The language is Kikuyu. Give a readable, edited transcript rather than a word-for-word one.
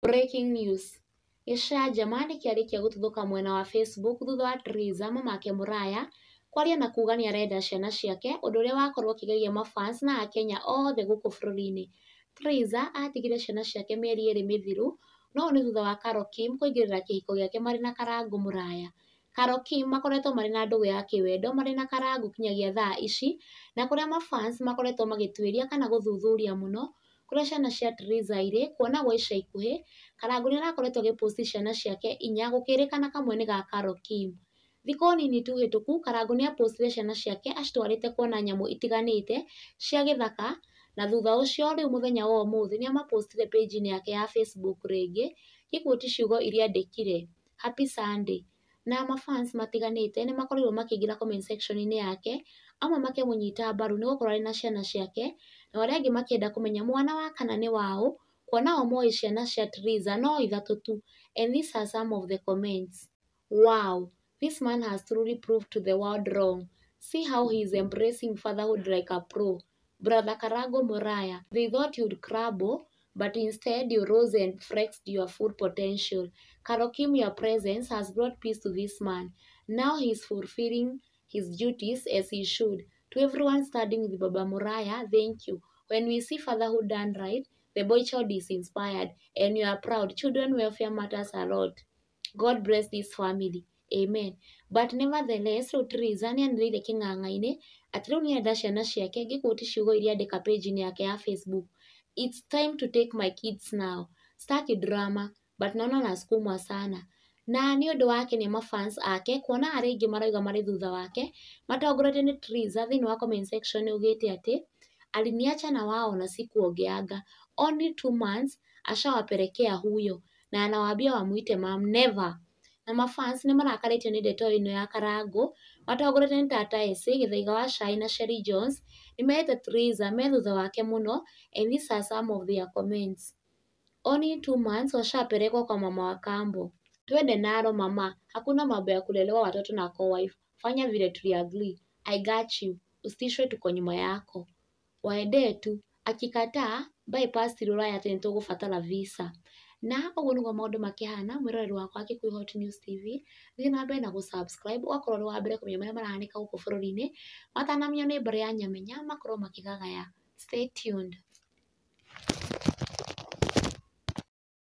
Breaking news. Gĩcanjama nĩkĩarĩkia gũtuthũka mwena wa Facebook thutha wa Triza mamake Mũraya kwaria na kuga nĩarenda ciana ciake, ũndũ ũrĩa wakorwo ũkĩgegia mafans na akenya othe gũkũ bũrũri-inĩ. Triza atigire ciana ciake mĩeri 2 mĩthiru, no ũũ nĩ thutha wa Carol Kim kũingĩrĩra kĩhiko gĩake marĩ na Karangũ Mũraya. Carol Kim makoretwo marĩ na ndũgũ ya kĩwendo marĩ na Karangũ kinyagia thaa ici, na kũrĩa mafans makoretwo magĩtuĩria kana gũthuthuria mũno kũrĩa ciana cia Triza irĩ, kuona gwa ica ikuhĩ Karangũ nĩarakoretwo agĩposti ciana ciake inya, gũkĩrĩkana kamwe nĩ ga Carol Kim. Thikũ nini tu hĩtũku Karangũ nĩapostire ciana ciake acitwarĩte kuona nyamũ itiganĩte cia gĩthaka, na thutha ũcio rĩu mũthenya wa ũmũthĩ nĩamapostire page-inĩ yake ya Facebook rĩngĩ gĩquote ciugo iria andĩkire "Happy Sunday", na mafans matiganĩte nĩmakorirwo makĩingĩra comment section-inĩ yake, amwe makĩmũnyita mbaru nĩ gũkorwo arĩ na ciana ciake, na arĩa angĩ makĩenda kũmenya mwana wa kana nĩ waũ, kuona o moĩ ciana cia Triza no ithatũ tu, and these are some of the comments. "Wow, this man has truly proved to the world wrong. See how he is embracing fatherhood like a pro. Brother Karangu Muraya, they thought you'd crumble, but instead you rose and flexed your full potential. Carol Kim, your presence has brought peace to this man. Now he is fulfilling his duties as he should. To everyone standing with Baba Muraya, thank you. When we see fatherhood done right, the boy child is inspired and you are proud. Children welfare matters a lot. God bless this family. Amen." But nevertheless, rĩu Triza nĩanĩrĩire kĩng'ang'a-inĩ atĩ rĩu nĩarenda ciana ciake, ngĩquote ciugo iria andĩka page-inĩ yake ya Facebook, "It's time to take my kids now. Staki drama, but naona nasukumwa sana." Na nĩ ũndũ wa kenia mafans ake, kuona arĩa aingĩ marauga marĩ thutha wake matongoretio nĩ Triza thĩinĩ wa comment section nĩaugĩte atĩ "Aliniacha na wao na sikuongeanga. Only 2 months ashawapelekea huyo na anawaambia wamuite mum. Never." Na mafans nĩ marakarĩtio nĩ ndeto ĩno ya Karangũ matongoretio nĩ Tata Ese, Gĩthaiga wa Cai na Sherry Jones nĩmerĩte Triza me thutha wake mũno, and these are some of their comments. "Only 2 months washapelekwa kwa mama wa kambo. Twende nalo mama, hakuna mambo ya kulelewa watoto na co-wife. Fanya vile tuliagree. I got you. Usitishwe, tuko nyuma yako. Waendee tu, akikataa bypass rũraya atĩ nĩtũgũbatara visa." Na ũguo nĩguo maũndũ makĩhana. Mwĩroreri wakwa Kikuyu Hot News TV, thiĩ na mbere na gũ-subscribe ũgakorwo ũrĩ wa mbere kũmenya marĩa marahanĩka gũkũ bũrũri-inĩ matanamenywo nĩ mbarĩ ya Nyamenya makorwo makĩgagaya. Stay tuned.